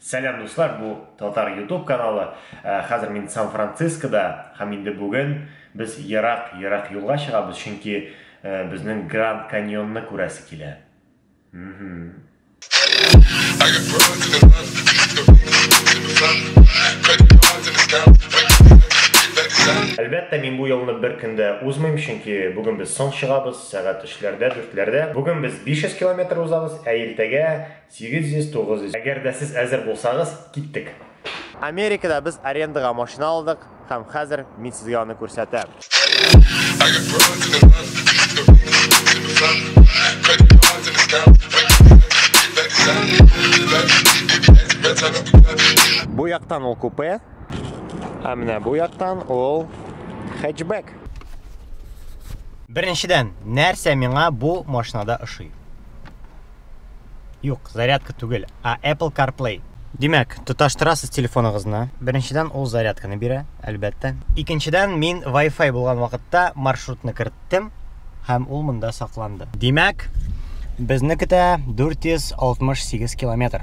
Сәлам, дуслар, бу Татар YouTube каналы. Хәзер мин Сан-Францискода һәм инде бүген без ерак-ерак юлга чыгабыз, чөнки безнең Гранд Каньонны күрәсе килә. Әлбәттә, мин бу юлны бер көндә узмыйм, чөнки бүген без соң чыгабыз, сәгать өчләрдә, дүртләрдә. Бүген без 500 километр узабыз, ә иртәгә 800, 900. Әгәр дә сез әзер булсагыз, киттек. Америкада без арендага машина алдык һәм хәзер мин сезгә аны күрсәтәм. Бу яктан ул купе, ә менә бу яктан ул хэтчбэк. Беренчедән, нәрсә миңа бу машинада ошый? Юк, зарядка түгел, ә Apple CarPlay. Димәк, тоташтырасыз телефоныгызны. Беренчедән, ул зарядканы бирә, әлбәттә. Икенчедән, мин Wi-Fi булган вакытта маршрутны керттем һәм ул монда сакланды. Димәк, безне көтә 468 километр.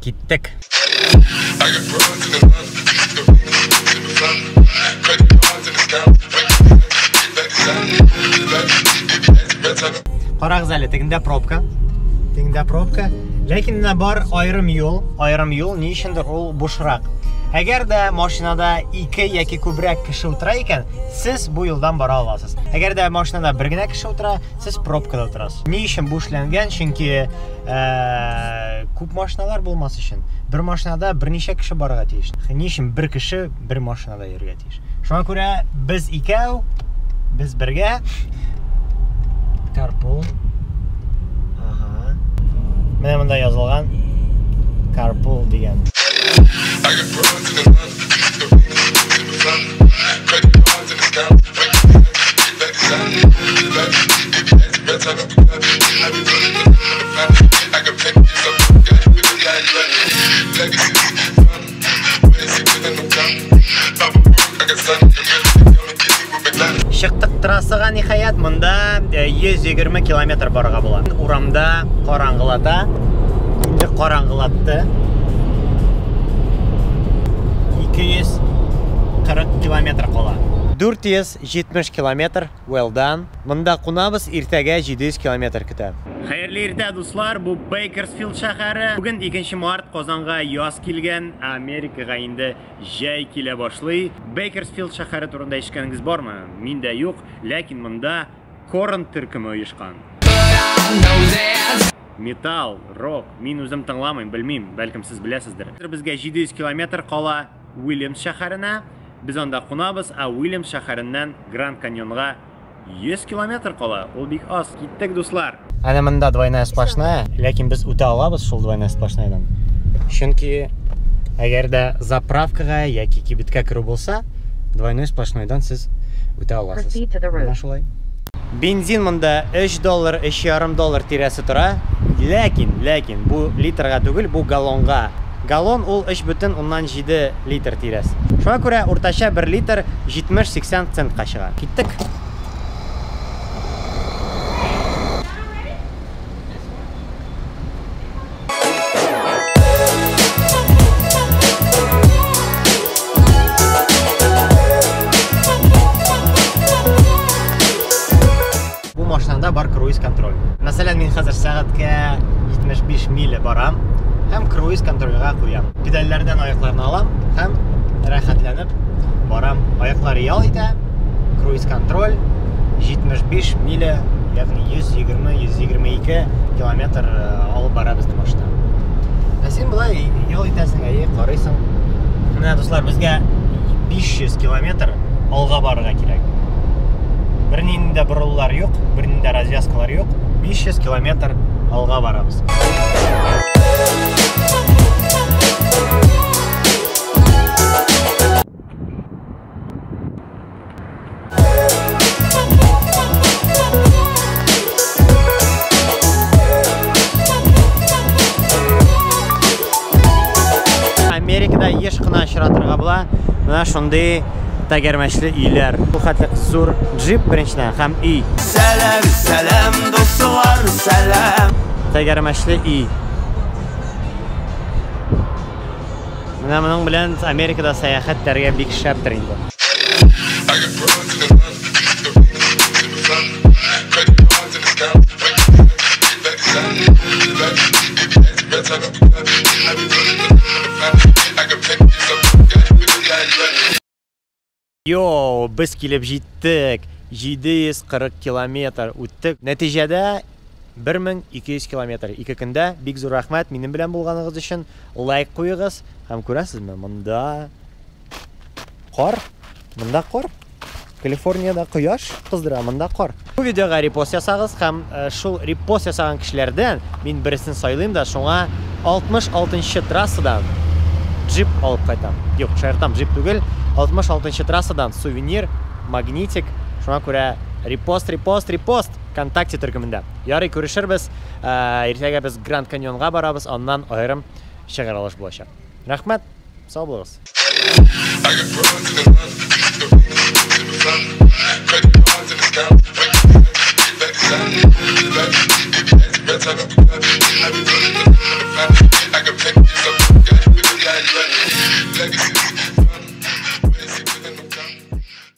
Киттек. Карагыз әле, тегендә пробка. Тегендә пробка. Ләкин менә бар аерым юл, аерым юл, ни өчендер ул бушрак. Әгәр дә машинада ике яки күбрәк кеше утыра икән, сез бу юлдан бара аласыз. Әгәр дә машинада бер генә кеше утыра, сез пробкада утырасыз. Ни өчен бу эшләнгән? Чөнки күп машиналар булмас өчен. Бер машинада берничә кеше барырга тиеш. Ни өчен бер кеше бер машинада йөрергә тиеш? Шуңа күрә без икәү, без бергә. Carpool. Ага. Менә монда язылган Carpool дигән. Чыктык трассага, ниһаять, монда 120 километр барырга була. Урамда караңгылата. Инде караңгылатты. 240 километр кала. 470 километр, well done. Монда кунабыз, иртәгә 700 километр көтә. Хәерле иртә, дуслар. Бу Бейкерсфилд шәһәре. Бүген 2 март, Казанга яз килгән, Америкага инде җәй килә башлый. Бейкерсфилд шәһәре турында ишеткәнегез бармы? Миндә юк, ләкин монда Корн төркеме оешкан. Металл, рок, мин үзем тыңламыйм, белмим, бәлкем сез беләсездер. Безгә 700 километр кала Уильямс шәһәренә. Без анда кунабыз, ә Уильямс шәһәреннән Гранд Каньонга 100 километр кала. Ул бик аз. Киттек, дуслар. Әнә монда двойная сплошная, ләкин без үтә алабыз шул двойная сплошнаядан. Чөнки әгәр дә заправкага яки кибеткә керү булса, двойной сплошнойдан сез үтә аласыз. Менә шулай. Бензин монда 3 доллар, 3,5 доллар тирәсе тора. Ләкин, ләкин бу литрга түгел, бу галлонга. Галлон ул 3,7 литр тирәсе. Шуңа күрә уртача 1 литр 70-80 центка чыга. Киттек. Бу машинада бар круиз контроль. Мәсәлән, мин хәзер сәгатькә 75 миля барам һәм круиз контрольгә куям. Педальләрдән аякларны алам һәм рәхәтләнеп барам. Аяклар ял итә. Круиз контроль 75 миля, ягъни 120-122 километр алып бара безне машина. Ә син болай ял итәсең, әйе, карыйсың. Менә, дуслар, безгә 500 километр алга барырга кирәк. Бернинди дә борылулар юк, бернинди дә развязкалар юк. 500 километр алга барабыз. Америкада еш кына очратырга була менә шундый тәгәрмәчле өйләр. Бу хәтле зур джип беренчедән һәм өй. Сәлам, сәлам, дуслар, сәлам. Тәгәрмәчле өй. Менә моның белән Америкада сәяхәт итәргә бик шәптер инде. Йоу, без килеп җиттек. 740 километр үттек. Нәтиҗәдә 1200 километр. Ике көндә. Бик зур рәхмәт минем белән булганыгыз өчен. Лайк куегыз. Һәм күрәсезме, монда кар. Монда кар. Калифорниядә кояш кыздыра, монда кар. Бу видеога репост ясагыз һәм э, шул репост ясаган кешеләрдән мин берсен сайлыйм да, шуңа 66 нчы трассадан джип алып кайтам. Юк, шаяртам, джип түгел. 66 нчы трассадан сувенир, магнитик. Шуңа күрә репост, репост, репост ВКонтакте төркемендә. Ярый, күрешербез. Э, иртәгә без Гранд Каньонга барабыз, аннан аерым чыгарылыш булачак. Рәхмәт, сау булыгыз.